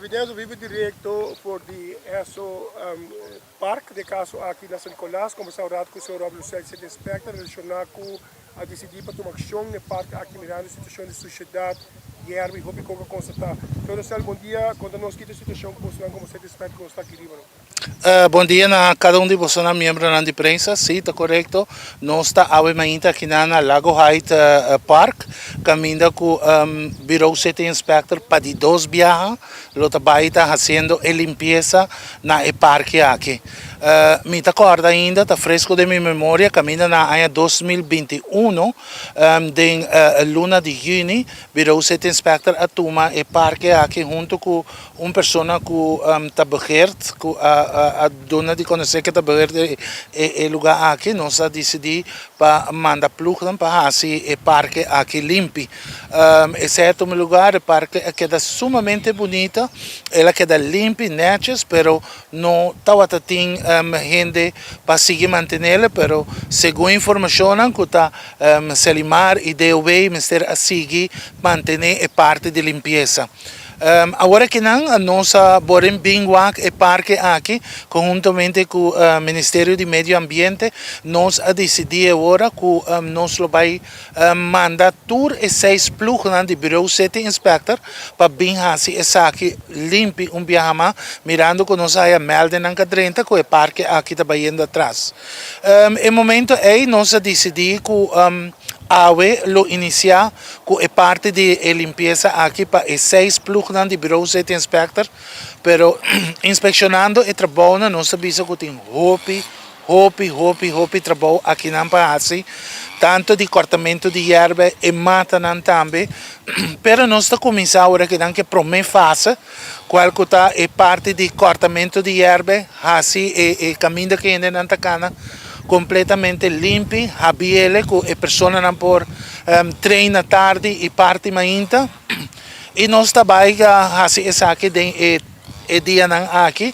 Televidentes vivo directo for di Esso Park, den caso aki na San Nicolas, conversa un rato cu señor Rob Lucel, City Inspector, relaciona cu a dicidi pa tuma accion n'e park aki mirando e situacion di suciedad, yerba y hopi con a constata. Señor Lucel, bon dia, conta nos ki ta e situacion cu bosonan como City Inspector constata aki riba no. Bon dia na cada un di bosonan miembronan di prensa. Si, ta corecto. Nos ta awe mainta akinan na Lago Height Park caminda cu Bureau City Inspector pa di dos biaha lo ta bay ta haciendo e limpieza na e parke aki. Mi ta corda ainda, ta fresco den mi memoria, caminda na aña 2021 den luna di juni Bureau City Inspector a tuma e parke aki hunto cu Un persona ku ta begeerd, ku a duna di konosé ke ta begeerd e lugá aki, nos a disidí pa manda plugnan pa hasi e parke aki limpi. Esei a tuma lugar, e parke a keda sumamente bunita, el a keda limpi, nètjes, pero no tabata tin hende pa sigui mantenel, pero segun informashonnan ku ta Selimar i DOW mester a sigui mantené e parti di limpiesa. Awor aki nan nos a boren bin wak e parke aki conhuntamente cu Ministerio di Medio Ambiente. Nos a dicidi e ora cu nos lo bay manda tur e seis ploegnan di Bureau City Inspector pa bin haci esaki limpi un biaha mas, mirando cu nos a haya meldennan ka drenta cu e parke aki ta bayendo atras. E momento ey nos a dicidi cu awe lo inicia cu e parti di e limpieza aki pa e seis ploegnan di Bureau City Inspector, pero inspeccionando e trabounan nos ta bisa cu tin hopi, hopi, hopi, hopi trabou akinan pa haci, tanto di cortamento di yerba, e matanan tambe, pero nos ta cuminsa awor akinan cu e prome fase, cual cu ta e parti di cortamento di yerba, haci e caminda cu hendenan ta cana completamente limpi, habiele cu e personanan por train na tardi y parti mainta y nos ta bay haci esaki den e dianan aki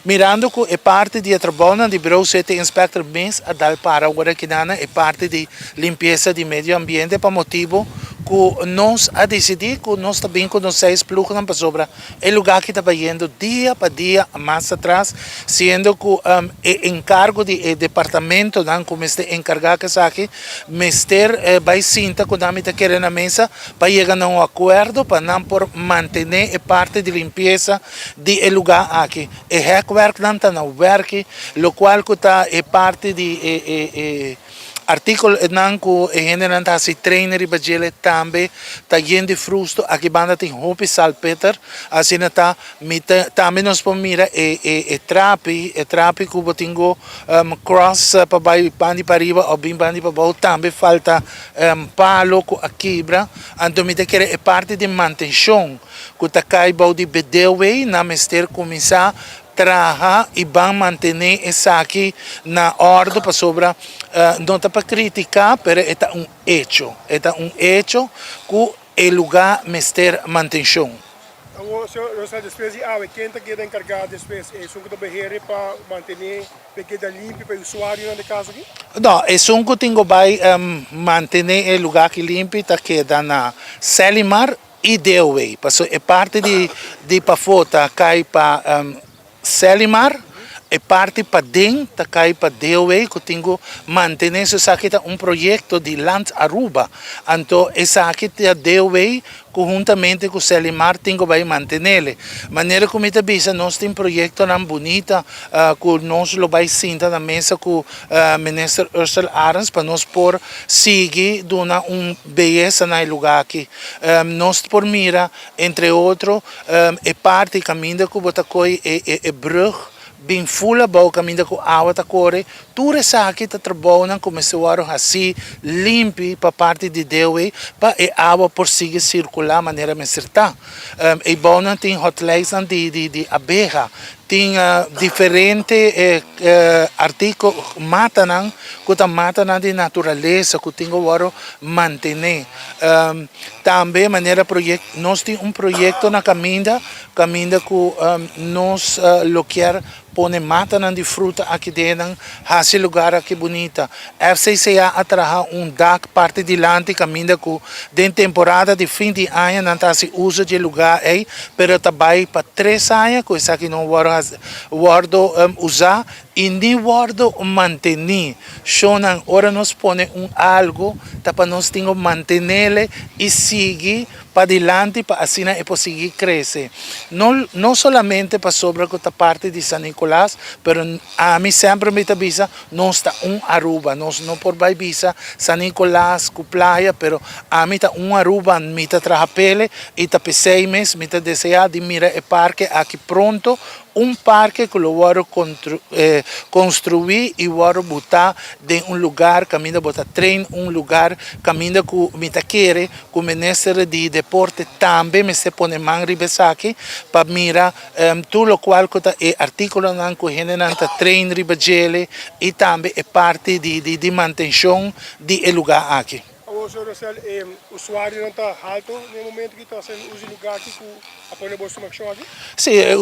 mirando cu e parti di e trabounan di Bureau City Inspector mes a dal para awor akinan e parti di limpieza di medio ambiente pa motibo cu nos a dicidi cu nos ta bin cu nos seis ploegnan pasobra E lugá aki ta bayendo dia pa dia mas atras, siendo ku e enkargo di e departamentonan ku mester enkargá ku esaki mester bai sinta ku nan mi ta kere na mesa pa yega na un akuerdo pa nan por mantené e parti di limpiesa di e lugá aki. E hèkwèrknan ta na wèrki, lokual ku ta e parti di e. Artíkulonan ku e hendenan ta hasi trainer riba djele tambe ta yen di frusto. Aki banda tin hopi salpeter. Asina ta mi ta tambe nos por mira e e e trapi, e trapi ku bo tin ku cross pa bai bandi pariba òf bin bandi pabou tambe falta palo ku a kibra. Anto mi ta kere e parti di mantenshon ku ta kai bou di bedewei nan mester kuminsá Traha y ban mantene esaki na ordo pasobra no ta pa critica pero e ta un hecho, e ta un hecho cu e lugar mester mantencion. Awor, señor Rosal, despues di awe, ken ta keda encarga despues? Esun cu ta behere pa mantene pa e keda limpi pa e usuarionan di cas aki? No, esun cu tin cu bay mantene e lugar aki limpi ta keda na Selimar I Deoway, paso e parti di di pafó ta kai pa Selimar, e parti paden ta kai pa Deoway ku tin ku mantené su esaki ta un proyekto di Land Aruba. Anto esaki ta Deoway ku huntamente ku Selimar tin ku bai mantenele. Manera ku mi ta bisa nos tin proyektonan bunita ku nos lo bai sinta na mesa ku Minister Ursell Arends pa nos por sigui duna un beyesa na e lugá aki. Nos por mira, entre otro, e parti kaminda ku bo ta koi e brug bin ful abou kaminda ku awa ta kore. Tur esaki ta trabounan ku mester wòrdu hasí limpi pa parti di DOW pa e awa por sigui sirkulá manera mester ta. E bounan tin hotlijsnan di abeha, tin diferente artíkulo, matanan ku ta matanan di naturalesa ku tin ku wòrdu mantené. Tambe manera nos tin un proyekto na kaminda, kaminda ku nos lo kier. pone matanan di fruta aki den, hasi e lugar aki bunita. FCCA a traha un dak parti dilanti kaminda ku den temporada di fin di aña nan ta hasi uso di e lugar ei, pero ta bai pa tres aña ku esaki no wòrdu usá i ni wòrdu mantení. Shonnan, ora nos pone un algu ta pa nos tin ku mantenele i sigui padilanti pa asina e por sigui crece. No no solamente pasobra cu ta parti di San Nicolas, pero ami semper mi ta bisa nos ta un Aruba, nos no por bay bisa San Nicolas cu playa, pero ami ta un Aruba, mi ta traha pele y ta pesey mes mi ta desea di mira e parke aki pronto, Un parke ku lo wòrdu konstruí i wòrdu butá den un lugar kaminda bo ta train, un lugar kaminda ku mi ta kere ku minister di deporte tambe mester pone man riba esaki pa mira tur lokual ku ta e artíkulonan ku hendenan ta train riba djele i tambe e parti di mantenshon di e lugar aki. Awor, señor Rosell, e usuarionan ta halto na e momento ki ta haciendo uso di lugar aki cu a pone bo suma accion aki? Si, e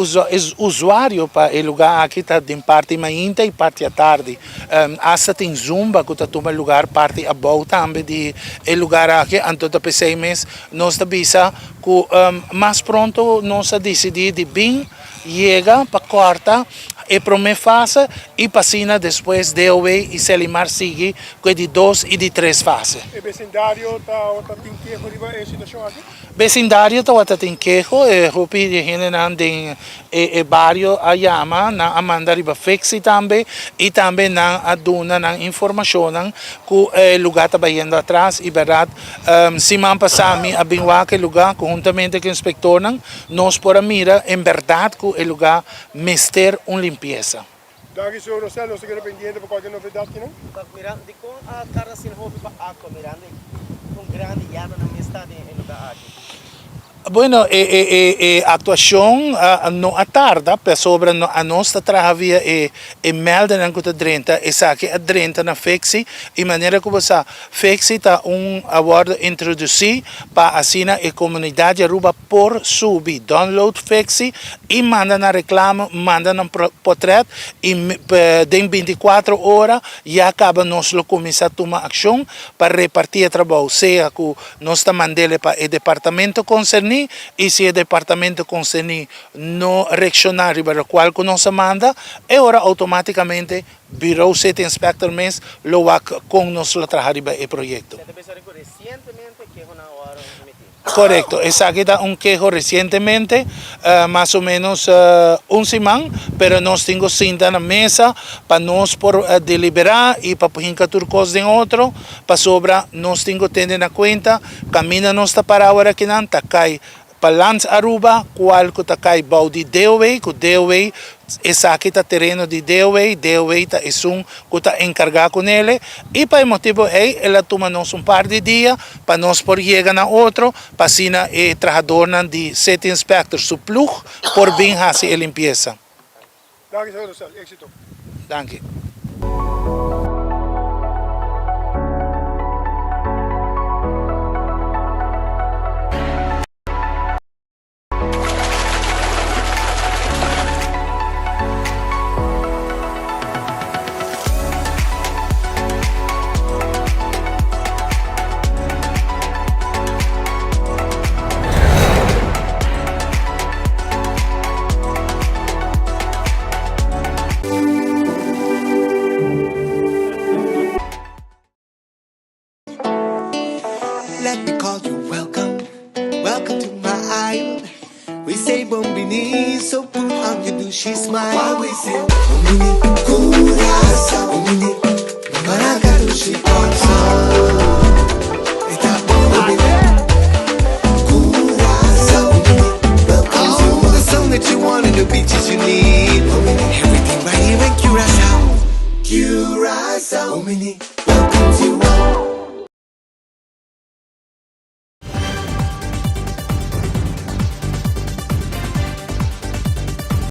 usuario pa e lugar aki ta den parti mainta y parti atardi. Hasta tin zumba cu ta tuma lugar parti abou tambe di e lugar aki, anto ta p'esey mes nos ta bisa cu mas pronto nos a dicidi di bin yega pa corta e prome fase y pa asina despues DOW y Selimar sigui cu e di dos y di tres fase. E becindario tawata tin keho riba e situacion aki? Becindario tawata tin keho, e hopi di hendenan den e bario a yama, nan a manda riba Fixi tambe y tambe nan a duna nan informacionnan cu e lugar ta bayendo atras y berdad siman pasa mi a bin wak e lugar conhuntamente cu inspectornan. Nos por a mira en berdad cu e lugar mester un limpieza. Danki señor Rosell, nos ta keda pendiente pa cualkier novedad kinan. Ta mirando dikon a tarda asina hopi pa Aqua mirando kon grandi yardanan mes ta den e lugar aki? Bueno, e e e e actuacion no a tarda pasobra anos ta traha via e e meldennan cu ta drenta, esaki a drenta na Fexi y manera cu bo sa Fexi ta un a wordo introduci pa asina e comunidad di Aruba por subi, download Fexi y manda nan reclamo, manda nan potret y den binticuatro ora ya caba nos lo cuminsa tuma accion pa reparti e trabou, sea cu nos ta mandele pa e departamento concerni y si e departamento concerni no reacciona riba locual cu nos a manda, e ora automaticamente Bureau City Inspector mes lo wak kon nos lo traha riba e proyekto. Ta bisa rico recientemente kehonan a wòrdu emití. Korekto, esaki ta un keho recientemente, mas o menos un siman, pero nos tin ku sinta na mesa pa nos por deliberá i pa por hinka tur kos den otro, pasobra nos tin ku tene na kuenta kaminda nos ta pará awor akinan ta kai Pa Lands Aruba, cual cu ta cay bou di DOW, cu DOW, esaki ta tereno di DOW, DOW ta esun cu ta encarga cu nele, y pa e motibo ey el a tuma nos un par di dia pa nos por yega na otro, pa asina e trahadornan di City Inspector su ploeg por bin haci e limpieza. Danki señor Rosell, éxito. Danki. Let me call you welcome, welcome to my island. We say bon bini, so put on your dushi smile. Why we say bon bini, Curaçao, bon bini, Maraca dushi Kòrsou. E ta bon bini, Curaçao, bon bini, welcome to all the sun that you want and the beaches you need. Bon bini, everything right here in Curaçao. Curaçao, bon bini, welcome to.